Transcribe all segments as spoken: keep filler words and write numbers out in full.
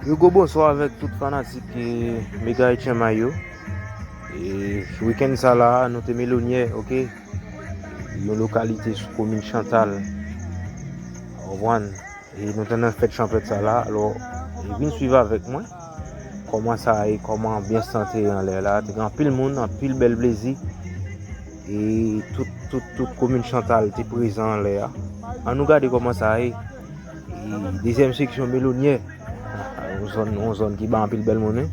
Yon gwo bonswa avèk tout fanatik, eh, Mega H M I yo. E wikenn sa la, nou te Melonyè, oke? Yon lokalite sou komin Chantal. Ou konprann? E nou te nan fèt chanpèt sa la. Alò, e vin swiv avèk mwen kòman sa ye, kòman anbyans lan te ye anlè la. Te gen anpil moun, anpil bèl plezi. E tout, tout, tout komin Chantal te prezan anlè a. Ann nou gade kòman sa ye. E dezyèm seksyon Melonyè. Yon zòn, yon zòn ki ba anpil bèl moun, wi.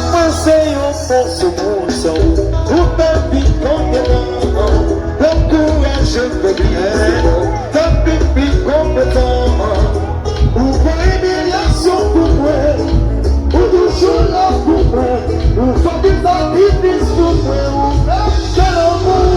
Mwen se yon fòs moun san ou, ou fè m pi kontan. Lè m kouraje, m fè pi fò, fè m vin pi konpetan. Ou pran imilyasyon pou mwen, ou toujou la pou mwen, ou fè pi sakrifis pou mwen, ou fè m fè lanmou.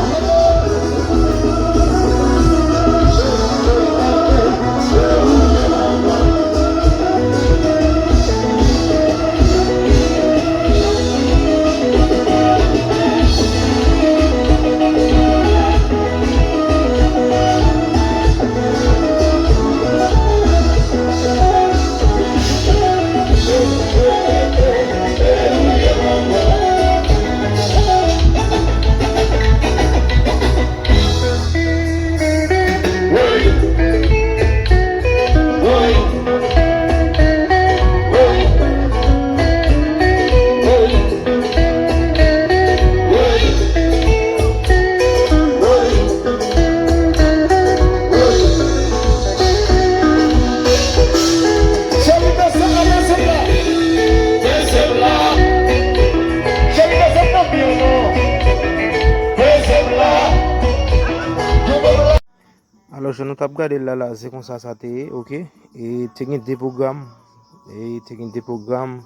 Alò, jan nou t ap gade l la, la, se konsa sa te ye, oke? E te gen de pwogram, e te gen de pwogram.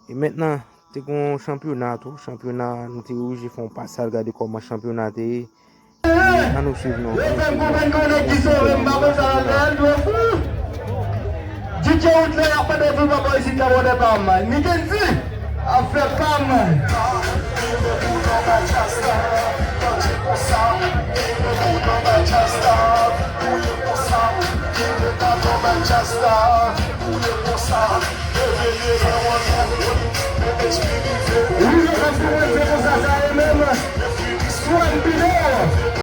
E mentnan, te gen yon chanpyona tou, chanpyona, nou te oblije fè yon pasaj gade kòman chanpyona te ye. Ann nou swiv non, ann nou swiv non. D J Hitler ap fè de vou papa isit la, wòdè pa m. Ni gen di, ap fè pa m.